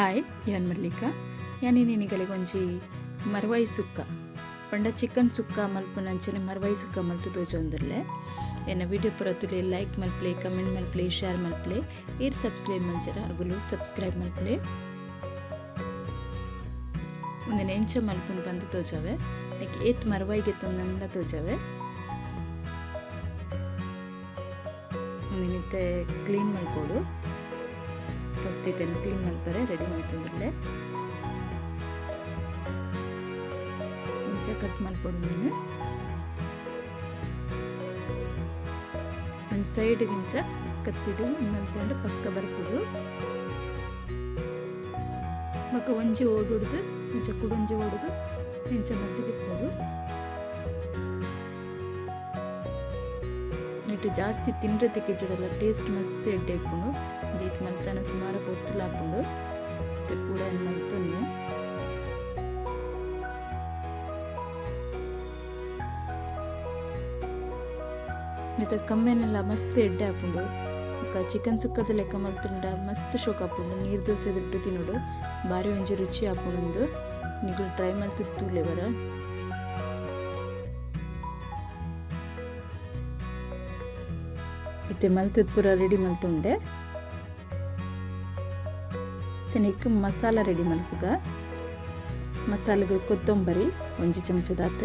Hi, ಯಾನ್ ಮಲ್ಲಿಕಾ. ಯಾನಿ ನಿನಿಗಲಿಗೊಂಜಿ ಮರ್ವಾಯಿ ಸುಕ್ಕ ಪಂಡ chicken sukka ಮಲ್ಪುನಂಚನೆ ಮರ್ವಾಯಿ sukka ಮಲ್ತು ತೋಜೊಂದುಲ್ಲೆ. ಎನ್ನ ವಿಡಿಯೋ ಪೂರ ತೂಲೆ ಲೈಕ್ ಮಲ್ಪಲೆ, ಕಮೆಂಟ್ ಮಲ್ಪಲೆ, ಶೇರ್ ಮಲ್ಪಲೆ. ಈರ್ ಸಬ್ಸ್ಕ್ರೈಬ್ ಮಲ್ಚರ ಅಗುಲು ಸಬ್ಸ್ಕ್ರೈಬ್ ಮಲ್ಪಲೆ. ಉಂದೆನ್ ಎಂಚ ಮಲ್ಪುನು ಪಂದ್ ತೋಜಾವೆ. ಲೈಕ್ ಏತ್ ಮರ್ವಾಯಿಗೆ ತೊಂದಂದ ತೋಜಾವೆ. ಉಂದೆನ್ ಇತ್ತೆ ಕ್ಲೀನ್ ಮಲ್ಪೊಡು. ಫಸ್ಟ್ ಇತ್ತೆ ಕ್ಲೀನ್ ಮಲ್ಪರೆ ರೆಡಿ ಮಲ್ತೊಂದುಲ್ಲೆ. ಇಂಚ ಕಟ್ ಮಲ್ಪೊಡು ಉಂದೆನ್. ಒಂಜಿ ಸೈಡ್ ಗಿಂಚ ಕತ್ತಿಡು ಮಲ್ತೊಂಡು ಪಕ್ಕ ಬರ್ಪುಡು. ಬೊಕ ಒಂಜಿ ಓಡುಡ್ದು ಇಂಚ ಕುಡೊಂಜಿ ಓಡುದು ಇಂಚ ಮಲ್ತ್ ಇಪ್ಪೊಡು. ನೆಟ್ ಜಾಸ್ತಿ ತಿನ್ರೆ ತಿಕ್ಕಿಜಡಲ ಟೇಸ್ಟ್ ಮಸ್ತ್ ಎಡ್ಡೆ ಇಪ್ಪುಂಡು. ದೀತ್ ಮಲ್ತನ ಸುಮಾರು ಪೊರ್ತುಲ ಆಪುಂಡು. ಪೂರ ಮಲ್ತೊನ್ನೆ. ನೆತ್ತ ಕಮ್ಮೆನೆಲ್ಲ ಮಸ್ತ್ ಎಡ್ಡೆ ಆಪುಂಡು. ಬೊಕ ಚಿಕನ್ ಸುಕ್ಕದ ಲೆಕ್ಕ ಮಲ್ತುಂಡ ಮಸ್ತ್ ಶೋಕ್ ಆಪುಂಡು. ನೀರು ದೋಸೆ ದುಡ್ಡು ತಿನ್ನೋಡು ಬಾರಿ ಒಂಜಿ ರುಚಿ ಆಪುಂಡು. ನಿಗುಲು ಟ್ರೈ ಮಲ್ತ್ ತೂಲೆ ಬರ. ಇತ್ತೆ ಮಲ್ತದ್ ಪೂರ ರೆಡಿ ಮಲ್ತುಂಡೆ. ಇತ್ತೆ ಮಸಾಲ ರೆಡಿ ಮಲ್ಪುಗ. ಮಸಾಲೆಗ್ ಕೊತ್ತಂಬರಿ ಒಂಜಿ ಚಮಚದಾತ್,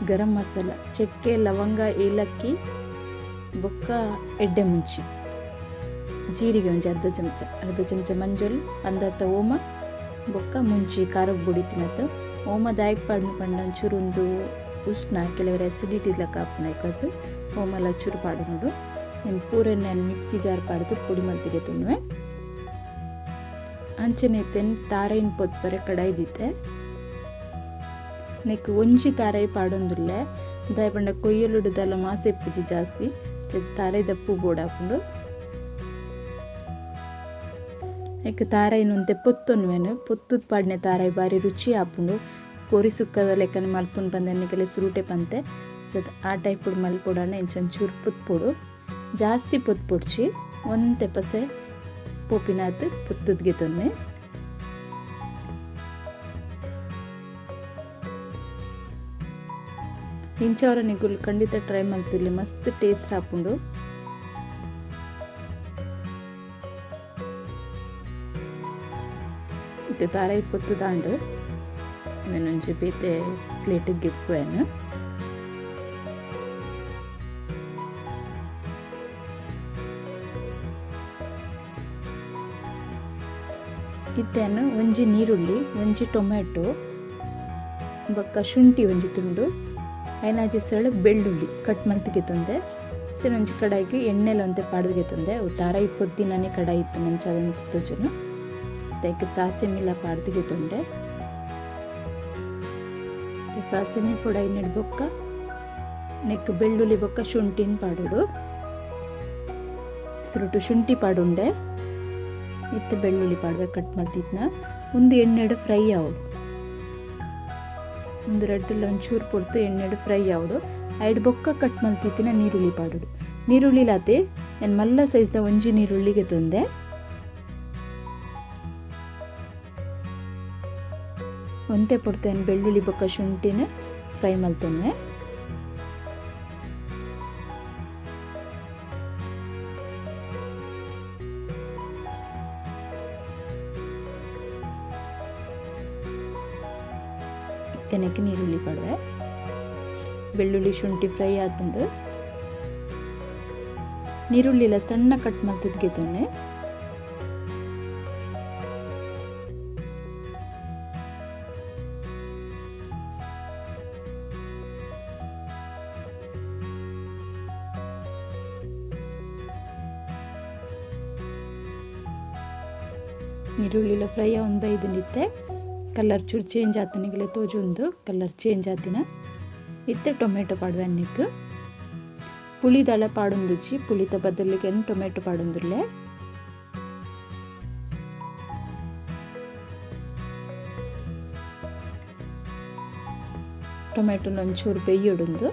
ಗರಂ ಮಸಾಲ, ಚಕ್ಕೆ, ಲವಂಗ, ಏಲಕ್ಕಿ ಬೊಕ್ಕ ಎಡ್ಡೆ ಮುಂಚಿ, ಜೀರಿಗೆ ಒಂಜಿ ಅರ್ಧ ಚಮಚ, ಅರ್ಧ ಚಮಚ ಮಂಜಲ್, ಅಂದಾತ ಓಮ ಬೊಕ್ಕ ಮುಂಚಿ ಖಾರದ ಬೊಡಿ ತಿನ್ನತ್ತು. ಓಮ ದಾಯಕ್ ಪಾಡ್ನು ಪಂಡ ಒಂಚೂರು ಒಂದು ಉಷ್ಣ ಕೆಲವರು ಅಸಿಡಿಟಿ ಲೆಕ್ಕ ಆಪುನ ಓಮಲ ಚೂರು ಪಾಡುನುಡು. నేను ಪೂರ ನಾನು ಮಿಕ್ಸಿ ಜಾರ್ ಪಾಡ್ದು ಪೊಡಿ ಮಲ್ತಿಗೆ ತುನ್ನುವೆ. ಅಂಚನೆ ತೆನ್ ತಾರೈನ್ ಪೊತ್ಪರೆ ಕಡಾಯಿ ದಿತ್ತೆ. ನೆಕ್ ಒಂಜಿ ತಾರೈ ಪಾಡೊಂದುಲ್ಲೆ. ದಾಯ ಪಂಡ ಕೊಯ್ಯಲುಡುದಲ್ಲ ಮಾಸೆ ಇಪ್ಪುಜಿ ಜಾಸ್ತಿ ತಾರೈ ದಪ್ಪು ಬೋಡಾಪುಂಡು. ನೆಕ್ ತಾರೈನ್ ಒಂತೆ ಪೊತ್ತೊನ್ವೆನು. ಪೊತ್ತುದ್ ಪಾಡ್ನೆ ತಾರೈ ಬಾರಿ ರುಚಿ ಆಪುಂಡು. ಕೋರಿ ಸುಕ್ಕದ ಲೆಕ್ಕನ ಮಲ್ಪುನ್ ಪಂದೆ ನಿಕಲೆ ಸುರುಟೆ ಪಂತೆ ಆ ಟೈಪುಡು ಮಲ್ಪೊಡಾಂಡ ಇಂಚ ಒಂಚೂರು ಪೊತ್ಪೊಡು. ಜಾಸ್ತಿ ಪೊತ್ಪೊಡ್ಚಿ ಒಂತೆ ಪಸೆ ಪೋಪಿನಾತ್ ಪೊತ್ತುದ್ಗೆ ತೊನ್ನೆ. ಇಂಚವರ ನಿಗುಲು ಖಂಡಿತ ಟ್ರೈ ಮಲ್ತುಲ್ಲೆ, ಮಸ್ತ್ ಟೇಸ್ಟ್ ಆಪುಂಡು. ಇತ್ತೆ ತಾರೈ ಪೊತ್ತುದಾಂಡು ಒಂಜಿ ಬೇತೆ ಪ್ಲೇಟಿಗೆ ಗಿಪ್ಪುವೆನು. ಇತ್ತೆನು ಒಂಜಿ ನೀರುಳ್ಳಿ, ಒಂಜಿ ಟೊಮೆಟೊ ಬೊಕ್ಕ ಶುಂಠಿ ಒಂಜಿ ತುಂಡು, ಐನಾಜಿ ಸಳ ಬೆಳ್ಳುಳ್ಳಿ ಕಟ್ ಮಲ್ತಿಗೆ ತಂದೆ. ಒಂಜಿ ಕಡಾಯಿಗೆ ಎಣ್ಣೆಲ ಒಂತೆ ಪಾಡ್ದಿಗೆ ತಂದೆ. ಅವು ತಾರೈ ಪೊದ್ದಿನನೆ ಕಡಾಯಿ ಇತ್ತು ನಂಚ ಅದಂಚ ತೋಜುನು. ಅದಕ್ಕೆ ಸಾಸಿಮಿಲ ಪಾಡ್ದಿಗೆ ತೊಂಡೆ. ಸಾಸಿಮೆ ಪೊಡೈ ಬೊಕ್ಕ ನೆಕ್ ಬೆಳ್ಳುಳ್ಳಿ ಬೊಕ್ಕ ಶುಂಠಿನ ಪಾಡೋಡು. ಸುರುಟು ಶುಂಠಿ ಪಾಡುಂಡೆ. ಇತ್ತೆ ಬೆಳ್ಳುಳ್ಳಿ ಪಾಡ್ವೆ ಕಟ್ ಮಲ್ತಿದ್ನ. ಒಂದು ಎಣ್ಣೆಡು ಫ್ರೈ ಆವಡು. ಒಂದು ರಡ್ಡಲ್ಲ ಒಂಚೂರು ಪೊರ್ತು ಎಣ್ಣೆಡು ಫ್ರೈ ಆವಡು. ಐಡ್ ಬೊಕ್ಕ ಕಟ್ ಮಲ್ತಿತ್ತಿನ ನೀರುಳ್ಳಿ ಪಾಡೋಡು. ನೀರುಳ್ಳಿ ಲಾತೆ ನಾನು ಮಲ್ಲ ಸೈಜ್ದ ಒಂಜಿ ನೀರುಳ್ಳಿಗೆ ತಂದೆ. ಒಂತೆ ಪೊರ್ತು ಏನು ಬೆಳ್ಳುಳ್ಳಿ ಬೊಕ್ಕ ಶುಂಠಿನ ಫ್ರೈ ಮಲ್ತೊನ್ವೆ. ತೆನಕ್ಕೆ ನೀರುಳ್ಳಿ ಪಾಡುವೆ. ಬೆಳ್ಳುಳ್ಳಿ ಶುಂಠಿ ಫ್ರೈ ಆತಂಡು ನೀರುಳ್ಳಿಲ ಸಣ್ಣ ಕಟ್ ಮಲ್ತದ್ಗೆ ತೊನ್ನೆ. ನೀರುಳ್ಳಿಲ ಫ್ರೈ ಒಂದು ಬೈದಂಡಿತ್ತೆ. ಕಲರ್ ಚೂರು ಚೇಂಜ್ ಆತನಿಗೆಲ್ಲ ತೋಜೊಂದು ಕಲರ್ ಚೇಂಜ್ ಆತಿನ. ಇತ್ತೆ ಟೊಮೆಟೊ ಪಾಡುವೆ ಅನ್ನಿಕ್. ಪುಳಿದಳ ಪಾಡೊಂದುಚ್ಚಿ ಪುಳಿತ ಬದಲಿಗೆ ಟೊಮೆಟೊ ಪಾಡೊಂದುಲ್ಲೆ. ಟೊಮೆಟೊ ಒಂಚೂರು ಬೇಯೊಡುಂದು.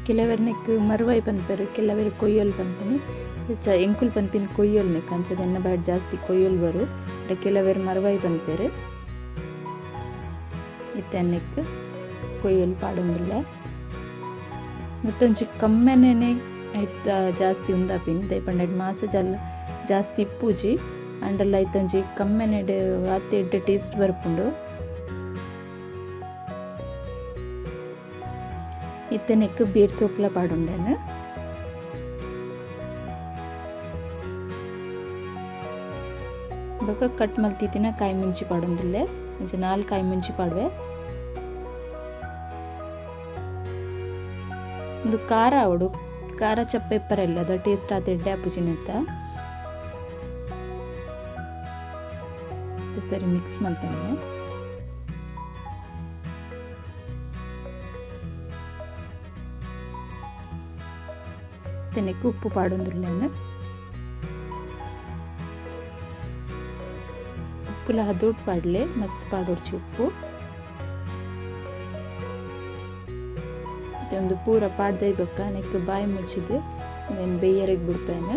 ಕೆಲವರ್ನೆಕ್ ಮರ್ವೈ ಪನ್ಪೆರ್ ಕೆಲವೆರ್ ಕೊಯ್ಯೊಲ್ ಪನ್ಪಿನಿ ಎಂಕುಲು ಪನ್ಪಿನಿ ಕೊಯ್ಯೊಲ್ ನೆಕ್ ಅಂಚದ ಎನ್ನ ಬಾಯಿಡ್ ಜಾಸ್ತಿ ಕೊಯ್ಯೊಲ್ ಬರು ಕೆಲವೆರ್ ಮರ್ವೈ ಪನ್ಪೆರ್ ಇತ್ತೆ ನೆಕ್ ಕೊಯ್ಯೊಲ್ ಪಾಡೊಂದುಲ್ಲೆ ಮತ್ತೊಂಜಿ ಕಮ್ಮೆನೆ ಐತ ಜಾಸ್ತಿ ಉಂದಾಪಿನಿ ದಯಪಂಡ ಮಾಸ ಜಲ್ಲ ಜಾಸ್ತಿ ಇಪ್ಪುಜಿ ಅಂಡಲ ಐತೊಂಜಿ ಕಮ್ಮೆನೆಡ್ ಆತ್ ಎಡ್ಡೆ ಟೇಸ್ಟ್ ಬರ್ಪುಂಡು ಇತ್ತೆ ನೆಕ್ ಬೇರ್ ಸೊಪ್ಪುಲ ಪಾಡೊಂಡೆನ್ ಬೊಕ ಕಟ್ ಮಲ್ತಿತ್ತಿನ ಕಾಯಿ ಮುಂಚಿ ಪಾಡೊಂದುಲ್ಲೆ ಒಂಜಿ 4 ಕಾಯಿ ಮುಂಚಿ ಪಾಡುವೆ ಉಂದು ಖಾರ ಆವೊಡು ಖಾರ ಚಪ್ಪೆ ಇಪ್ಪರೆಲ್ಲ ಅದ ಟೇಸ್ಟ್ ಆತ್ ಎಡ್ಡೆ ಆಪುಜಿನೆತ್ತ ಸರಿ ಮಿಕ್ಸ್ ಮಲ್ತೊನ್ನೆ ನೆಕ್ ಉಪ್ಪು ಪಾಡೊಂದುಲ್ಲೆನ್ ಉಪ್ಪುಲ ಹದೋಟ್ ಪಾಡ್ಲೆ ಮಸ್ತ್ ಪಾಡೊಡ್ಚಿ ಉಪ್ಪು ಒಂದು ಪೂರ ಪಾಡ್ದೈ ಬೊಕ್ಕ ನೆಕ್ ಬಾಯಿ ಮುಚ್ಚಿದ್ ಉಂದೆನ್ ಬೇಯರೆಗ್ ಬುಡ್ಪೇನ್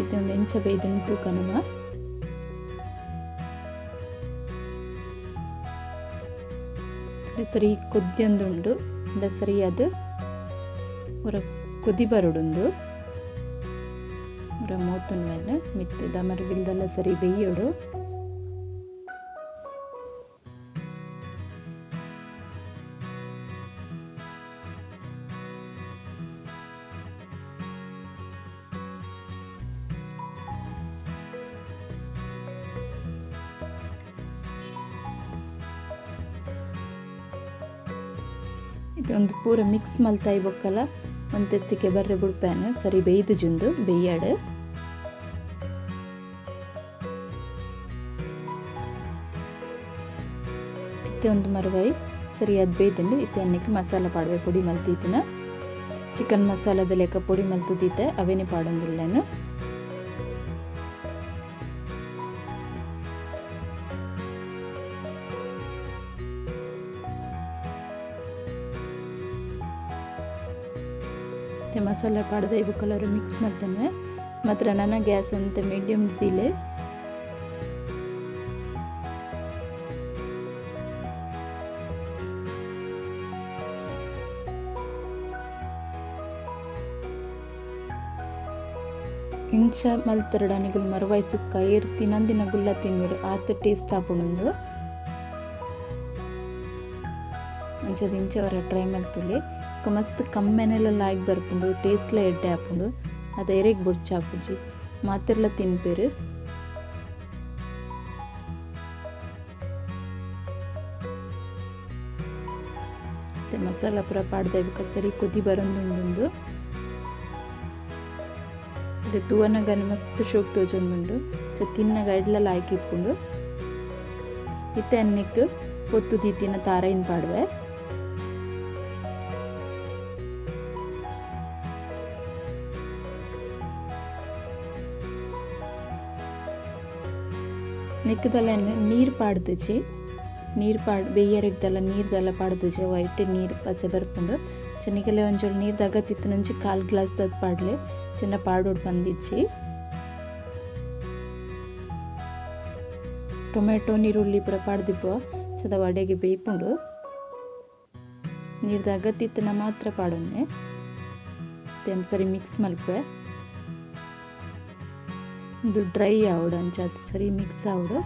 ಇತ್ತೆ ಉಂದು ಎಂಚ ಬೇಯ್ದುಂಡು ತೂಕ ನಮ ಸರಿ ಕೊದ್ಯೊಂದುಂಡು ಅಂಡ ಸರಿ ಅದು ಒರ ಕೊದಿ ಬರೊಡುಂದು ಒರ ಮೋತುನ ಮೇಲೆ ಮಿತ್ತ್ ದಮರ್ಗಿಲ್ದೆಲ್ಲ ಸರಿ ಬೇಯೋಡು ಇದೊಂದು ಪೂರ ಮಿಕ್ಸ್ ಮಲ್ತಾಯಿ ಬೊಕ್ಕಲ ಒಂತೆಸಿಕೆ ಬರ್ರೆ ಬುಡ್ಪೇನ್ ಸರಿ ಬೇಯ್ದು ಜುಂದು ಬೇಯಾಡು ಇತ್ತೆ ಒಂದು ಮರವೈ ಸರಿಯಾದ ಬೇಯ್ದುಂಡು ಇತ್ತೆ ಅನ್ನಕ್ಕೆ ಮಸಾಲ ಪಾಡುವೆ ಪೊಡಿ ಮಲ್ತಿತ್ತಿನ ಚಿಕನ್ ಮಸಾಲದ ಲೆಕ್ಕ ಪೊಡಿ ಮಲ್ತುದಿತ್ತೆ ಅವೇನೆ ಪಾಡೊಂದುಲ್ಲೆನ್ ಮಸಾಲ ಪಾಡ್ದ ಇವು ಕಲರ್ ಮಿಕ್ಸ್ ಮಲ್ತೊನ್ವೆ ಮಾತ್ರ ನನ್ನ ಗ್ಯಾಸ್ ಒಂತೆ ಮೀಡಿಯಂ ದೀಲೆ ಇಂಚ ಮಲ್ತರಡ ನಿಗುಲ್ ಮರುವೈ ಸುಕ್ಕ ಏರ್ ತಿನಂದಿನ ಗುಲ್ಲ ತಿನ್ನುರು ಆತ ಟೇಸ್ಟ್ ಆಪುಂಡು ಅಂಚದ ಇಂಚ ಅವರ ಟ್ರೈ ಮಲ್ತುಲೆ ಮಸ್ತ್ ಕಮ್ಮೆನೆಲ್ಲ ಲಾಯ್ಕ್ ಬರ್ಪುಂಡು ಟೇಸ್ಟ್ಲ ಎಡ್ಡೆ ಆಪುಂಡು ಅದು ಎರೆಗ್ ಬೊಡ್ಚಾಪುಜಿ ಮಾತೆರ್ಲ ತಿನ್ಪೆರ್ ಮತ್ತೆ ಮಸಾಲ ಪೂರ ಪಾಡ್ದ ಬೊಕ ಸರಿ ಕೊದಿ ಬರೊಂದುಂಡು ತೂವನಗನೆ ಮಸ್ತ್ ಶೋಕ್ ತೋಜೊಂದುಂಡು ಚ ತಿನ್ನಗ ಎಡ್ಲ ಲಾಯ್ಕ್ ಇಪ್ಪುಂಡು ಇತ್ತೆ ಅನ್ನೆಕ್ ಪೊತ್ತು ದೀತಿನ ತಾರೈನ್ ಪಾಡುವೆ ನೆಕ್ಕದಲ್ಲ ನೀರು ಪಾಡ್ದುಜಿ ನೀರು ಪಾಡ್ ಬೇಯರೆಗ್ದಲ್ಲ ನೀರ್ದೆಲ್ಲ ಪಾಡ್ದುಜಿ ವೈಟ್ ನೀರು ಪಸೆ ಬರ್ಪುಂಡು ಚೆನ್ನಿಗೆಲ್ಲ ಒಂಚೂರು ನೀರು ದಗತ್ತಿತ್ತು ನಂಚಿ ಕಾಲು ಗ್ಲಾಸ್ ದದ್ ಪಾಡ್ಲೆ ಚಿನ್ನ ಪಾಡೋಡು ಬಂದಿಚ್ಚಿ ಟೊಮೆಟೊ ನೀರುಳ್ಳಿ ಪೂರ ಪಾಡ್ದಿಪ್ಪು ಚದ ವಡೆಗೆ ಬೇಯ್ಪುಂಡು ನೀರ್ದ ಅಗತ್ತಿತ್ತನ ಮಾತ್ರ ಪಾಡೊನ್ನೆ ಸರಿ ಮಿಕ್ಸ್ ಮಲ್ಪೆ ಇದು ಡ್ರೈ ಆವಡು ಅಂಚಾತ್ ಸರಿ ಮಿಕ್ಸ್ ಆವಡು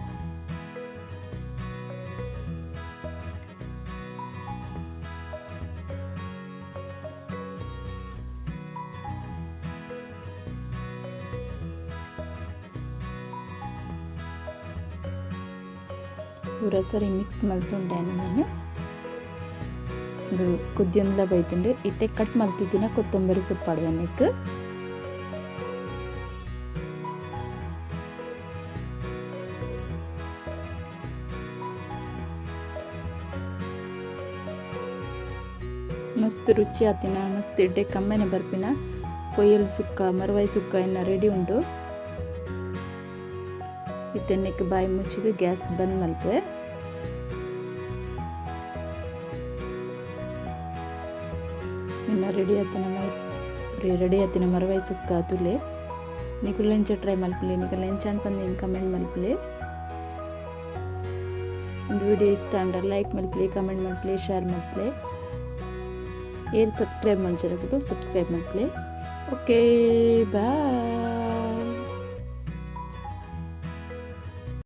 ಪೂರ ಸರಿ ಮಿಕ್ಸ್ ಮಲ್ತುಂಡೇನು ನಾನು ಇದು ಕೊದ್ಯೊಂದ್ಲ ಬೈತುಂಡು ಇತ್ತೆ ಕಟ್ ಮಲ್ತಿದ್ದಿನ ಕೊತ್ತಂಬರಿ ಸೊಪ್ಪು ಪಾಡುವೆ ನೆಕ್ ಮಸ್ತ್ ರುಚಿ ಆತಿನ ಮಸ್ತ್ ಎಡ್ಡೆ ಕಮ್ಮೆನೆ ಬರ್ಪಿನ ಕೊಯ್ಯಲ್ ಸುಕ್ಕ ಮರವಾಯಿ ಸುಕ್ಕ ಎನ್ನ ರೆಡಿ ಉಂಡು. ಇತ್ತೆನೆಕ್ ಬಾಯಿ ಮುಚ್ಚಿದು ಗ್ಯಾಸ್ ಬಂದ್ ಮಲ್ಪೆ. ಇನ್ನ ರೆಡಿ ಆತಿನ ರೆಡಿ ಆತಿನ ಮರವೈ ಸುಕ್ಕ ತುಲೆ. ನಿಕುಲು ಎಂಚ ಟ್ರೈ ಮಲ್ಪುಲೆ, ನಿಕುಲು ಎಂಚ ಪಂದ್ ಕಮೆಂಟ್ ಮಲ್ಪುಲೆ. ಒಂದು ವಿಡಿಯೋ ಇಷ್ಟ ಅಂಡ ಲೈಕ್ ಮಲ್ಪುಲೆ, ಕಮೆಂಟ್ ಮಲ್ಪುಲೆ, ಶೇರ್ ಮಲ್ಪುಲೆ. ಏರ್ ಸಬ್ಸ್ಕ್ರೈಬ್ ಮಲ್ಚರ ಸಬ್ಸ್ಕ್ರೈಬ್ ಮಲ್ಪುಲೆ. Okay, bye.